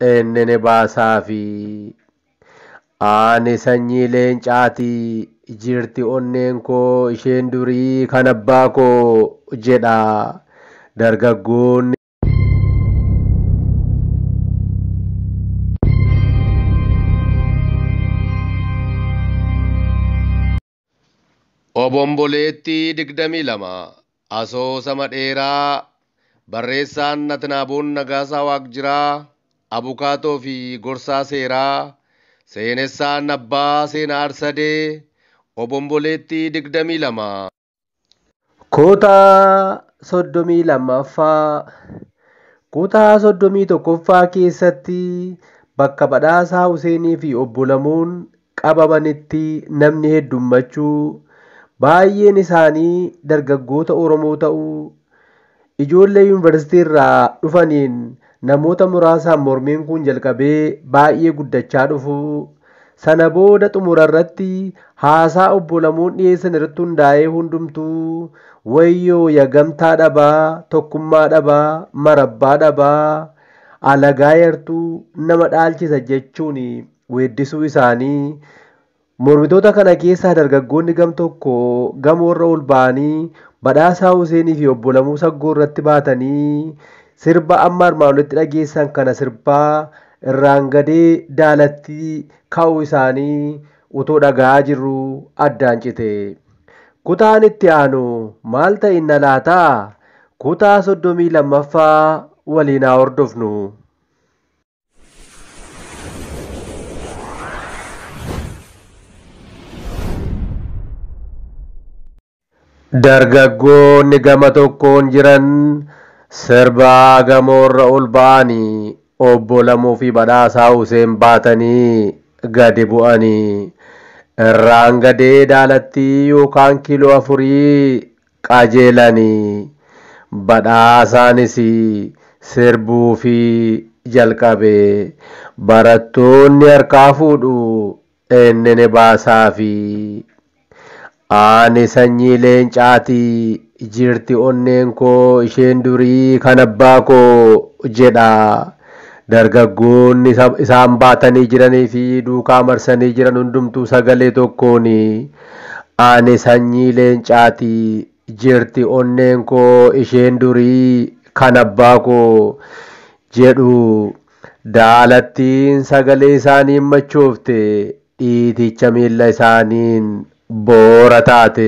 inni ni baasaafi. Ani sanyii leencaati, jirti onneen koo isheen durii kan abbaa koo jedha. Dargaggoonni Obomboleettii 22 Asoosama dheeraa barreessaan Atnaaboon Nagaasaa Waaqjiraa Abukaatoo fi Gorsaa Seeraa Seenessaan Abbaa Seenaa Arsadee Obomboleettii 22. Kutaa 32ffaa. Kutaa 31ffaa keessatti bakka Badhaasaa Huseenii fi Obbo Lamuun qabamanitti namni heddummachuu, baay'een isaanii dargaggoota Oromoo ta'uu, ijoollee yuunivarsiitii irraa dhufaniin namoota muraasaan mormiin kun jalqabee baay'ee guddachaa dhufuu, sana booda xumura irratti haasaa Obbo Lamuun dhiyeessan irratti hundaa'ee hundumtuu wayyoo ya gamtaa dhabaa, tokkummaa dhabaa, marabbaa dhabaa, alagaa yartuu nama dhaalchisa jechuun weeddisuu isaanii. Mormitoota kana keessaa dargaggoonni gam tokko gamoorra ol ba'anii Badhaasaa Huseenii fi Obbo Lamuu Saggoo irratti baatanii sirba amma armaan olitti dhageessan kana sirbaa irraan gadee daalatti ka'uu isaanii utoo dhaga'aa jirru addaan cite. Kutaan itti aanu maal ta'inna laataa? Kutaa 32ffaa waliin haa hordofnu. Dargaggoonni gama tokkoon jiran sirbaa gamoorra ol ba'anii Obbo Lamuu fi Badhaasaa Huseen baatanii gadi bu'anii irraan gadee daalattii yookaan kiiloo 4 qajeelanii Badhaasaanis sirbuu fi jalqabe. Barattoonni harkaa fuudhu inni ni baasaafi. Ani sanyii leencaati, jirti onneen koo isheen durii kan abbaa koo jedha. Dargaggoonni isaan baatanii jiranii fi duukaa marsanii jiran hundumtuu sagalee tokkoon ani sanyii leencaati, jirti onneen koo isheen durii kan abbaa koo jedhu. Daalattiin sagalee isaaniin machoofte, dhiiticha miilla isaaniin boora taate.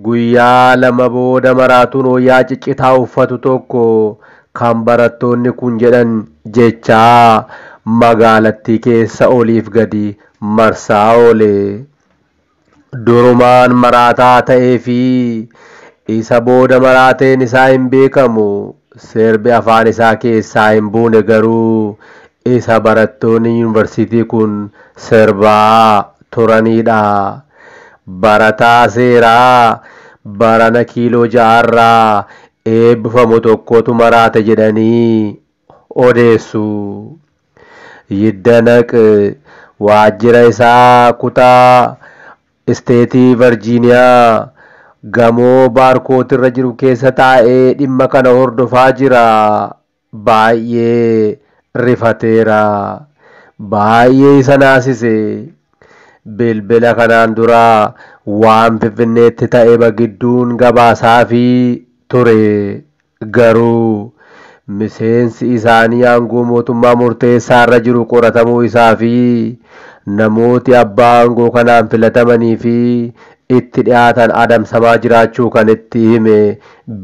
Guyyaa lama booda maraatuun wayyaa ciccitaa uffatu tokko kan barattoonni kun jedhan jechaa magaalattii keessa oliif gadi marsaa oole. Durumaan maraataa ta'ee fi isa booda maraateen isaa hin beekamu. Sirbi afaan isaa keessaa hin buune garuu isa barattoonni yuunivarsiitii kun sirbaa turanidha. Barataa seeraa barana kiiloo 6 eebbifamu tokkotu maraate jedhanii odeessu. Yiddanaq waajjira isaa kutaa isteetii Virjiiniyaa gamoo baarkootirra jiru keessa taa'ee dhimma kana hordofaa jira. Baay'ee rifateera. Baay'ee isa naasise. Bilbila kanaan dura waan Finfinneetti ta'e bagidduun gabaasaafii ture. Garuu miseensi isaanii aangoo mootummaa murteessaarra jiru qoratamuu isaa fi namooti abbaa aangoo kanaan filatamanii fi itti dhiyaatan adamsamaa jiraachuu kan itti hime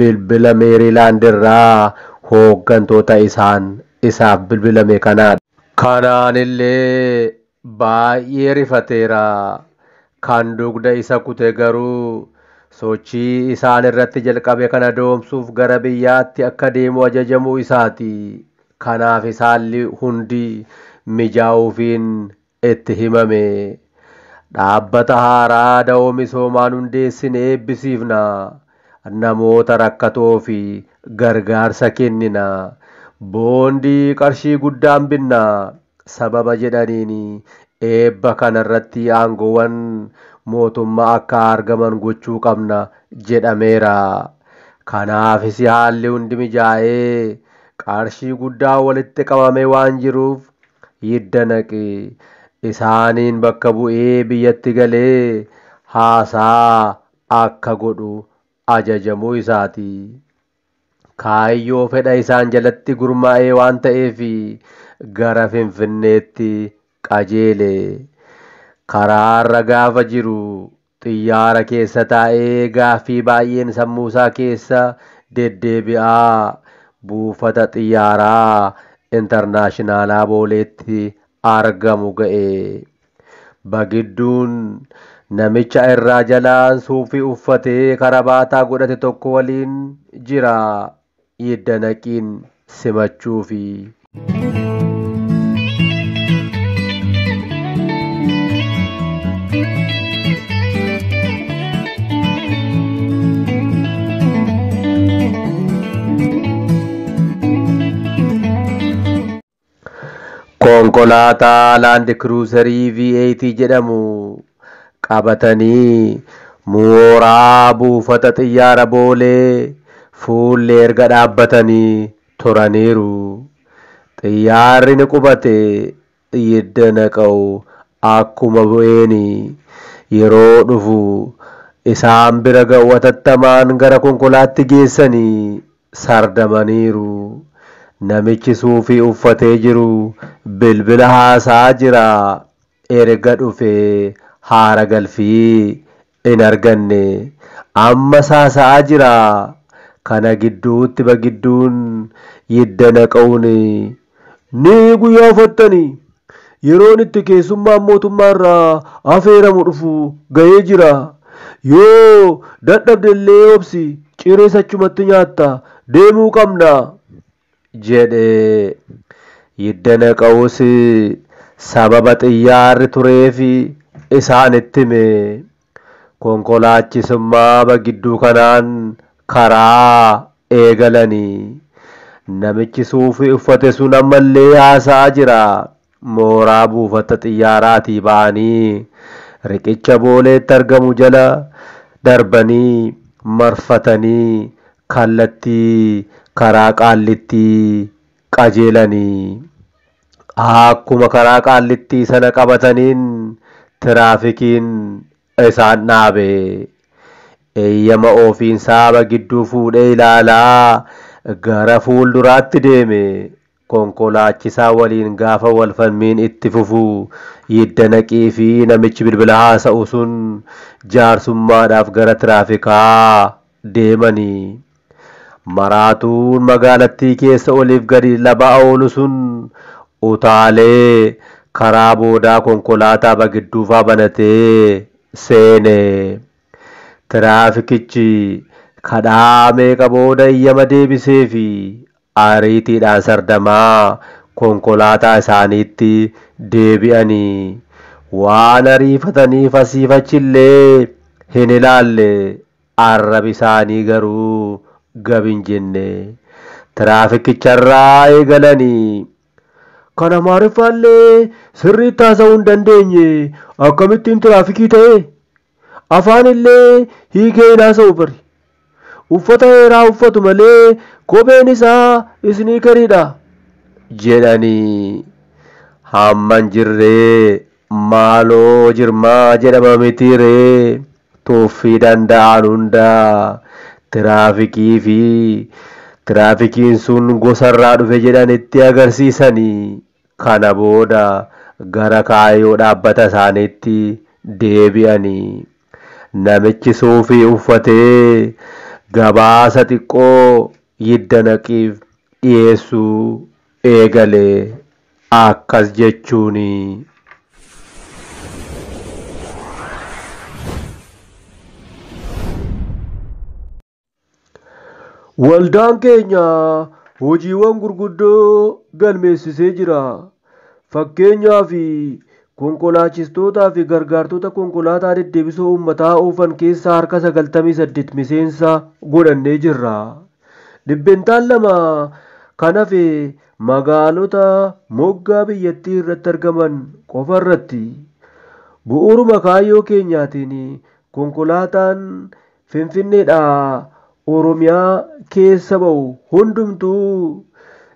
bilbila Meerilaand irraa hooggantoota isaan isaaf bilbilame kanaadha. Kanaan illee baay'ee rifateera. Kan dugda isa kute garuu sochii isaan irratti jalqabe kana doomsuuf gara biyyaatti akka deemu ajajamuu isaati. Kanaaf isaalli hundi mijaa'uufiin itti himame. Dhaabbata haaraa da'oo misoomaan hundeessine eebbisiifna. Namoota rakkatoo fi gargaarsa kennina. Boondii qarshii guddaan binna. Sababa jedhaniin eebba kanarratti aangoowwan mootummaa akka argaman gochuu qabna jedhameera. Kanaafis haalli hundi mijaa'ee Qarshii guddaa walitti qabamee waan jiruuf Yiddanaqi isaaniin bakka bu'ee biyyatti galee haasaa akka godhu ajajamuu isaati. Kaayyoo fedha isaan jalatti gurmaa'ee waan ta'eef gara Finfinneetti qajeele. Karaarra gaafa jiru xiyyaara keessa taa'ee gaaffii baay'een sammuusaa keessa deddeebi'aa buufata xiyyaaraa intarnaashinaalaa Booleetti argamu ga'e. Bagidduun namicha irraa jalaan suufii uffatee karabaataa godhate tokko waliin jira. Yiddanaqiin simachuufi. Konkolaataa Laand Kiruuzarii V8 jedhamu qabatanii mooraa buufata xiyyaara Boolee fuullee erga dhaabbatanii turaniiru. Xiyyaarri ni qubate. Yiddanaqa'u akkuma bu'een yeroo dhufu isaan bira ga'u atattamaan gara konkolaatti geessanii sardamaniiru. Namichi suufii uffatee jiru bilbila haasaa jira. Erga dhufee haara galfii hin arganne. Amma haasa'aa jira. Kana gidduutti bagidduun Yiddanaqa'uun ni guyyaa uffattanii yeroon itti keessummaan mootummaa irraa afeeramu dhufu ga'ee jira. Yoo dadhabde illee obsi, cirees achumatti nyaatta, deemuu qabna jedhe. Yiddanaqa'us sababa xiyyaarri tureef isaanitti hime. Konkolaachisummaa bagidduu kanaan karaa eegalanii. Namichi suufii uffate sun ammallee haasa'aa jira. Mooraa buufata xiyyaaraatii ba'anii riqicha Booleetti argamu jala darbanii marfatanii kallattii karaa Qaallittii qajeelanii. Akkuma karaa Qaallittii sana qabataniin tiraafikiin isaan dhaabe. Eeyyama ofiinsaa bagidduu fuudhee ilaalaa gara fuulduraatti deeme. Konkolaachisaa waliin gaafa wal falmiin itti fufu Yiddanaqii fi namichi bilbila haasa'u sun jaarsummaadhaaf gara tiraafikaa deemanii. Maraatuun magaalattii keessa oliif gadi labaa oolu sun utaalee karaa boodaa konkolaataa bagidduufaa banatee seene. Tiraafikichi kadhaa meeqa booda eeyyama deebisee fi ariitiidhaan sardamaa konkolaataa isaaniitti deebi'anii. Waan ariifataniif asiif achillee hin ilaalle. Arrabi isaanii garuu gab hin jenne. Tiraafikicharraa eegalanii. Kan Amaariffaallee sirriitti haasa'uu hin dandeenye akkamittiin tiraafikii ta'e? Afaan illee hiikee hin haasa'u bari. Uffata heeraa uffatu malee kopheen isaa isniikeriidha jedhanii. Hamman jirree maaloo jirmaa jedhama mitiiree tuffii danda'an hunda tiraafikii fi tiraafikiin sun gosarraa dhufe jedhanitti agarsiisanii. Kana booda gara kaayyoo dhaabbata isaaniitti deebi'anii. Namichi suufii uffatee gabaasa xiqqoo Yiddanaqiif dhiyeessuu eegale. Akkas jechuuni. Waldaan keenya hojiiwwan gurguddoo galmeessisee jira. Fakkeenyaaf konkolaachistootaa fi gargaartota konkolaataa deddeebisoo uummataa oofan keessaa harka 98 miseensa godhannee jirra. 2% kan hafe magaalota moggaa biyyattii irratti argaman qofa irratti. Bu'uuruma kaayyoo keenyaatiin konkolaataan Finfinneedhaa Oromiyaa keessa ba'u hundumtuu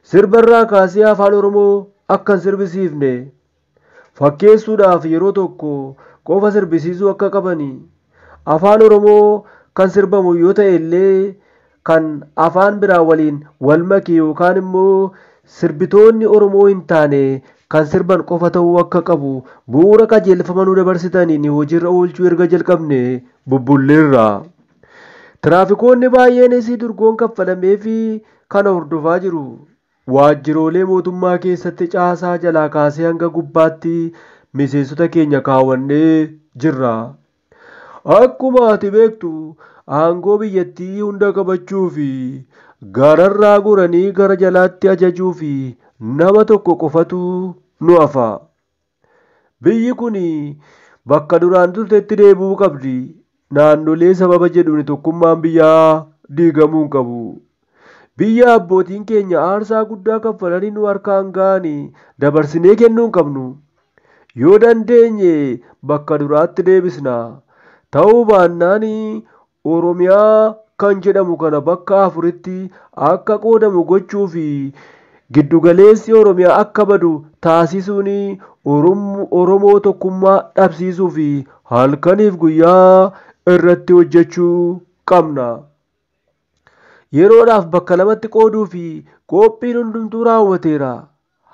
Sirbarraa kaasee afaan Oromoo akka hin sirbisiifne fakkeessuudhaaf yeroo tokko qofa sirbisiisuu akka qabani. Afaan Oromoo kan sirbamu yoo ta'e illee kan afaan biraa waliin wal make yookaan immoo sirbitoonni Oromoo hin taane kan sirban qofa ta'uu akka qabu bu'uura qajeelfama nu dabarsitaniin hojiirra oolchuu erga jalqabne bubbulleerra. Tiraafikoonni baay'eenis durgoon kaffalameefi kana hordofaa jiru. Waajjiroolee mootummaa keessatti caasaa jalaa kaasee hanga gubbaatti miseensota keenya kaawwannee jirra. Akkuma ati beektu aangoo biyyattii hunda qabachuu fi gararraa goranii gara jalaatti ajajuu fi nama tokko qofatu nu hafa. Biyyi kun bakka duraan turtetti deebi'uu qabdi. Naannolee sababa jedhuun tokkummaan biyyaa diigamuu hin qabu. Biyya abbootiin keenya aarsaa guddaa kaffalanii nu harkaan ga'anii dabarsinee kennuu hin qabnu. Yoo dandeenye bakka duraatti deebisna. Ta'uu baannaan Oromiyaa kan jedhamu kana bakka afuritti akka qoodamu gochuu fi giddugaleessi Oromiyaa akka badu taasisuun Oromoo tokkummaa dhabsiisuu fi halkaniif guyyaa irratti hojjechuu qabna. Yeroodhaaf bakka lamatti qooduu fi qophiin hundumtuu raawwateera.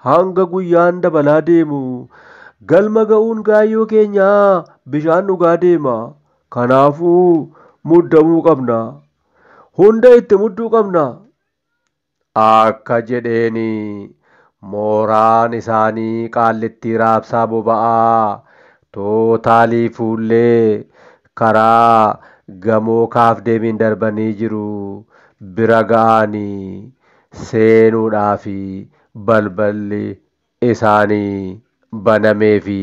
Hanga guyyaan dabalaa deemu galma ga'uun gaayyoo keenyaa bishaan dhugaa deema. Kanaafuu muddamuu qabna. Hunda itti mudduu qabna. Akka jedheeni mooraan isaanii qaallittii raabsaa boba'aa tootaalii fuullee karaa gamoo kaaf deemiin darbanii jiru bira ga'anii seenuudhaaf balballi isaanii banameefi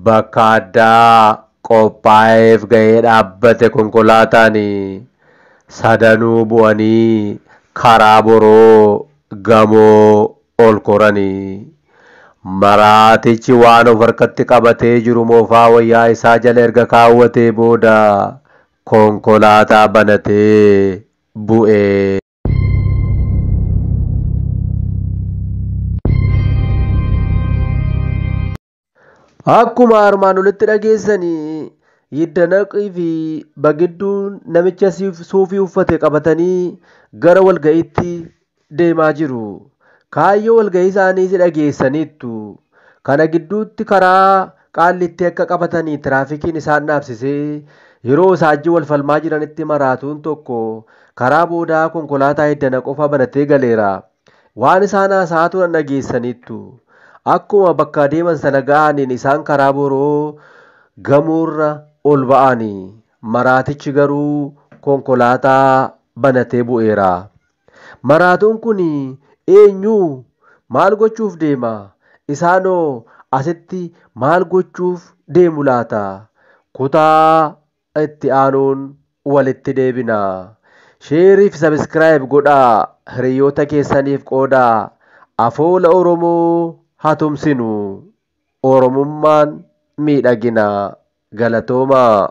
bakka addaa qophaa'eef ga'ee dhaabbate konkolaataan sadanuu bu'anii karaa boroo gamoo ol koranii. Maraatichi waan of harkatti qabatee jiru moofaa wayyaa isaa jala erga kaawwatee booda konkolaataa banatee bu'ee. Akkuma armaan olitti dhageessanii Yiddanaqii fi Bagidduun namicha suufii uffate qabatanii gara walga'iitti deemaa jiru. Kaayyoo walga'ii isaaniis dhageessaniittu. Kana gidduutti karaa qaallitti akka qabatanii tiraafikiin isaan dhaabsisee yeroo isaajii wal falmaa jiranitti maraatuun tokko karaa boodaa konkolaataa Hiddana qofa banatee galeera. Waan isaan haasa'aa turan dhageessaniittu. Akkuma bakka deeman sana ga'aniin isaan karaa boroo gamoorra ol ba'anii maraatichi garuu konkolaataa banatee bu'eera. Maraatuun kun eenyu? Maal gochuuf deema? Isaanoo asitti maal gochuuf deemu laata? Kutaa itti aanuun walitti deebina. Sheerii fi sabiskiraayib godhaa. Hiriyoota keessaniif qoodaa. Afoola Oromoo haa tumsinu. Oromummaan miidhagina. Galatoomaa.